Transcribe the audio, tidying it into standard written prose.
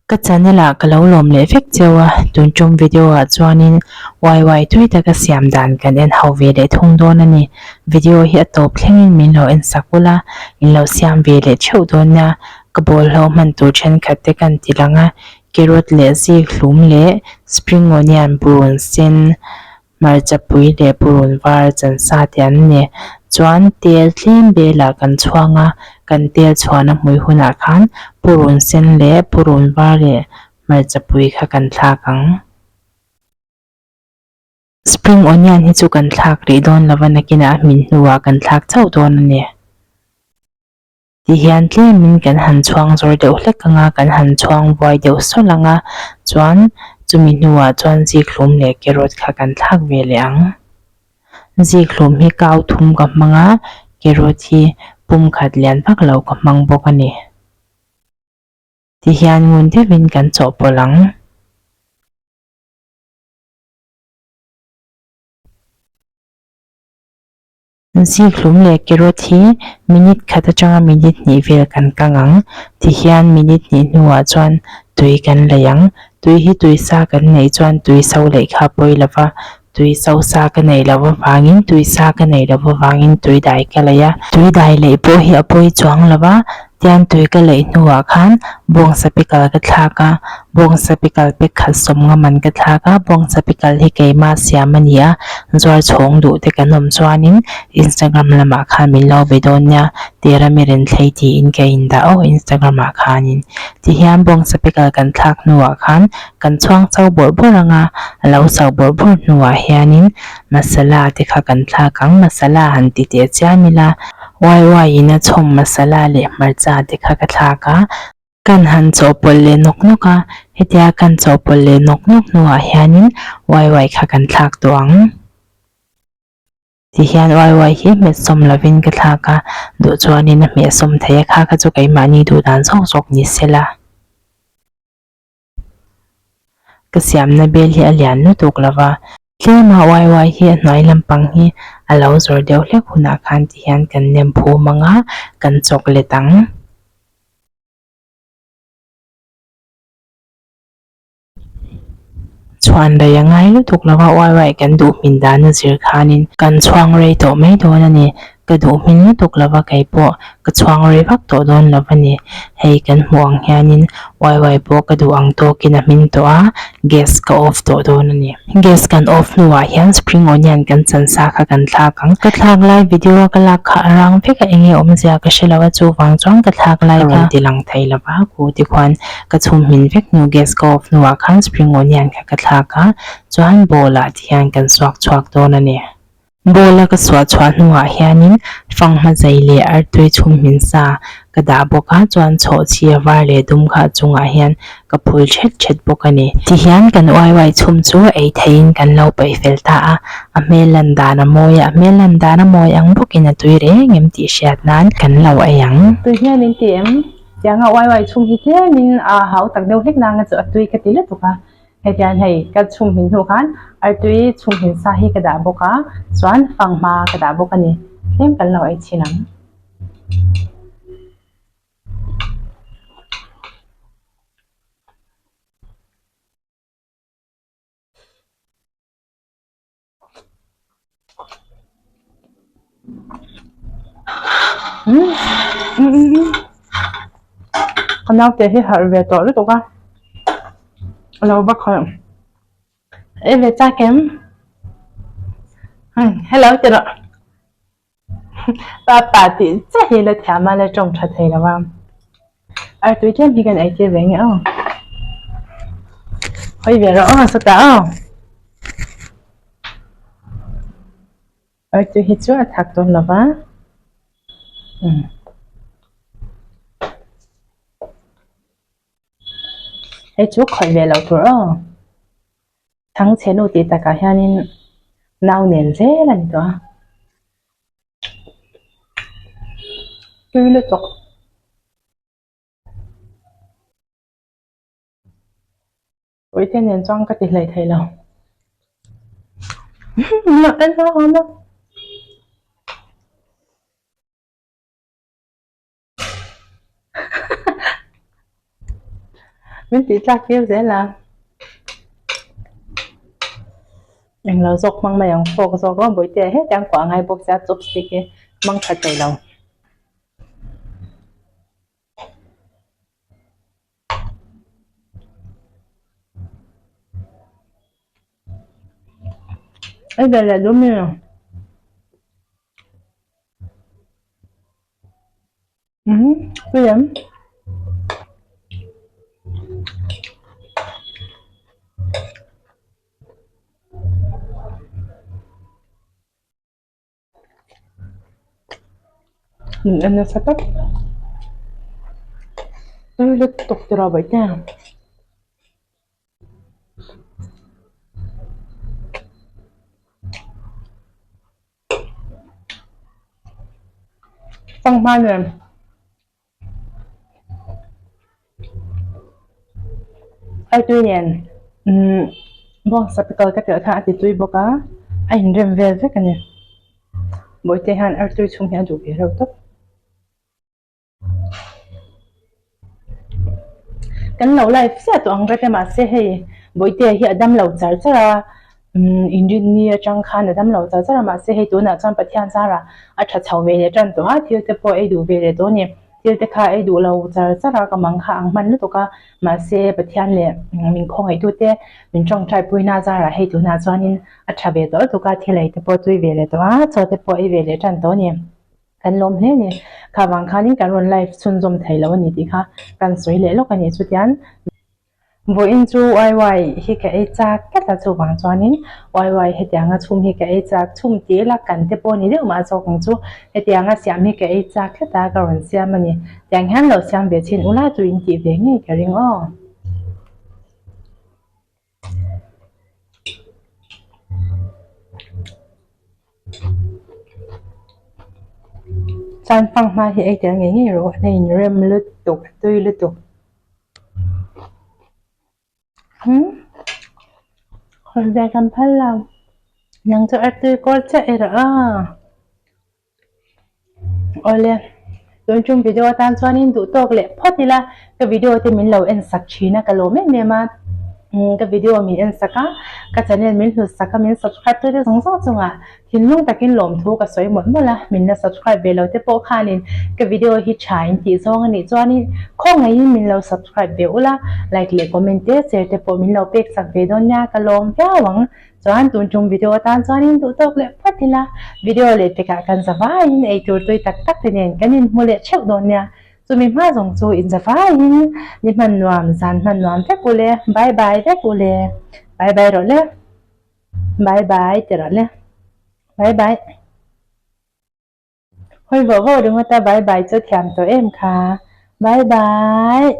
Ka channel ah ka lo lawm leh vek cheu a, tun tum video ah chuanin waiwai tui taka siam dan kan en ho ve leh thung dawn a ni. Video hi a tawp thlengin min lo en sak ula, in lo siam ve leh theuh dawn nia. Ka bawlhlo hman tur thenkhat te kan ti lang a, carrot leh zik hlum leh spring onion purun sen, Hmarchapui leh purun var chansa te an ni. Chuan tel tlem belah kan chhuang a, kan tel chhuahna hmui hunah khan purun sen leh purun var leh hmarchapui kha kan thlak ang. Spring onion hi chu kan thlak rih dawn lova nakinah a hmin hnuah kan thlak chauh dawn a ni. Ti hian tlemin kan han chhuang zawr deuh hlek ang a, kan han chhuang buai deuh sawlh ang a, chuan chumi hnuah chuan zikhlum leh carrot kha kan thlak ve leh ang. Zikhlum hi kau thum ka hmang a, carrot hi pum khat lian vak lo ka hmang bawk a ni. Ti hian ngun deuhin kan chawhpawlh ang. Zikhlum leh carrot hi minute khat atanga minute hnih vel kan kang ang. Tihian minute hnih hnuah chuan tui kan leih ang. Tui hi tui sa kan neih chuan tui so leih kha a pawi lo va, tui so sa ka neih loh avangin tui sa ka neih loh avangin tui dai ka leih a. Tui dai leih pawh hi a pawi chuang lo va, Tian tui ka leih hnuah khan bawngsa pikal ka thlak a, bawngsa pikal pek khat sawm nga man ka thlak a, bawngsa pikal hi keimah siam a ni a, zuar chhawng duh te kan awm chuanin Instagram lamah khan min lo be dawn nia, Terami Renthlei tiin ka indah aw Instagram ah khanin. Tihian bawngsa pikal kan thlak hnuah khan kan chhuang chau bawrh bawrh ang a, a lo chau bawrh bawrh hnuah hianin masala te kha kan thlak ang, masala han ti teh chiam ila. Waiwai in a chhawm masala leh hmarcha te kha ka thlak a, kan han chawhpawlh leh nawk nawk a, hetia kan chawhpawlh leh nawk nawk hnuah hianin waiwai kha kan thlak tawh ang. Tihian waiwai hi hmet sawm lovin ka thlak a, duh chuanin a hmeh sawm thei a, kha kha chu keimahni duh dan zawk zawk ni sela. Ka siamna bel hi a lian lutuk lo va, tlema waiwai hi a hnuai lampang hi a lo zawr deuh hlek hunah khan ti hian kan nem phum ang a, kan chawk let ang. Chhuan rei a ngai lutuk lo va, waiwai kan duh hmin dan a zir khanin kan chhuang rei tawh mai dawn a ni. Ka duh hmin lutuk lo va kei pawh ka chhuang rei vak tawh dawn lo a ni. Hei kan hmuh ang hianin waiwai pawh ka duh ang tawkin a hmin tawh a, gas ka off tawh dawn a ni. Gas kan off hnuah hian spring onion kan chan sa kha kan thlak ang. Ka thlak lai video a ka lak kha a rang vek a, enge awmzia ka hre lo a, chuvang chuan ka thlak lai kha rawn ti lang thei lo va, ku ti khuan ka chhum hmin vek hnu gas ka off hnuah khan spring onion kha ka thlak a, chuan bowl ah ti hian kan suak chhuak dawn a ni. Bowl a ka suah chhuah hnuah hianin fanghma zai leh artui chhum hmin sa ka dah bawk a, chuan chhawhchhi a var leh dum kha a chungah hian ka phul thet thet bawk a ni. Tihian kan uaiuai chhum chu ei theihin kan lo paih fel ta a, a hmel lan dan a mawi a, a hmel lan dan a mawi ang bawkin a tui reng em tih hriat nan kan lo ei ang. Tui hmel in ti em? Tianga uaiuai chhum hi tlemin a hau tak deuh hlek nanga chu a tui ka ti lutuk a. Hetiang hei ka chhum hmin hnu khan artui chhum hmin sa hi ka dah bawk a, chuan fanghma ka dah bawk a ni. Tlem kan lo ei chhin ang. Ka naute hi harh ve tawh lutuk a a lo va khawih ei ve chak em hello ti rawh papa tih chiah hi la thiam a la tawng tha thei lo a artui tlem hi kan ei tir ve nge aw hawi ve rawh aw sawtah aw. Artui hi chu a thak dawn lo va umm hei chu khawih ve loh tur aw thangchhe nu tih takah hianin nau nen zel a ni tawh a tui lutuk. Uite nen chuan ka ti hlei thei lo. Min tih tlak tir zel a. Englo zawk hmang mai ang fork zawk aw bawihte ah hetiang kuah a ngai bawk sia chopstick hi hmang tha thei lo. Ei ve leh dum i. Umm tui em. Min en nasa tak. Tui lutuk tiraw bawihte. Fanghma nen. Artui nen umm bawngsa pickle ka telh kha a ti tui bawk a, a inrem vel vek a ni. Bawihte hian artui chhung hi a duh ve reuh tawp. Kan lo live chiah tawh ang rek e mahse hei Bawihtea hi a dam lo char char a umm inrinni atang khan a dam lo char char a mahse hei tunah chuan Pathian zarah a tha chho ve leh tan tawh a thil te pawh ei duh ve leh tawh a ni thil te kha ei duh lo char char a ka mang kha ang hman lutuk a mahse Pathian leh min khawngaihtute min tawngtai puina zarah hei tunah chuanin a tha ve tawh lutuk a thil ei te pawh tui ve leh tawh a chaw te pawh ei ve leh tan tawh a ni. Kan lawm hle a ni. Kha vang khanin kan rawn live chhunzawm thei lo a ni tih kha kan sawi leh lawk a ni. Chutian vawiin chu YY hi ka ei chak tlat a, chuvang chuanin YY hetianga chhum hi ka ei chak chhum tih ila kan te pawh ni deuh mah zawk ang chu hetianga siam hi ka ei chak tlat a ka rawn siam a ni. Tiang hian lo siam ve chhin ula chu in tih ve ngei ka ring aw. Chuan fanghma hi ei tel ngei ngei rawh a inrem lutuk a tui lutuk umm hawn ve kan phal lo nang chu a tui kawl chiah erawh a. Awle, tun tum video atan chuanin duh tawk leh phawt ila ka video te min lo en sak thin a ka lawm em em a, ka video min en sak a, ka channel min hlut sak a, min subscribe tu te zawng zawng chungah thinlung takin lawmthu ka sawi mawlh mawlh a, min la subscribe ve lo te pawh khanin ka video hi tha in tih zawng a nih chuanin khawngaihin min lo subscribe ve ula, like leh comment te share te pawh min lo pek sak ve dawn nia ka lawm viau ang. Chuan tun tum video atan chuanin duh tawk leh phawt ila, video leh pekah kan za vaiin ei tur tui tak tak te nen kan inhmu leh theuh dawn nia. Chumi hma zawng chu inza vaiin ni hman nuam, zan hman nuam vek u le, bye bye vek u le, bye bye rawh le, bye bye ti rawh le, bye bye. Hawi vawh vawh ringawt a bye bye chu thiam tawh em kha, bye bye.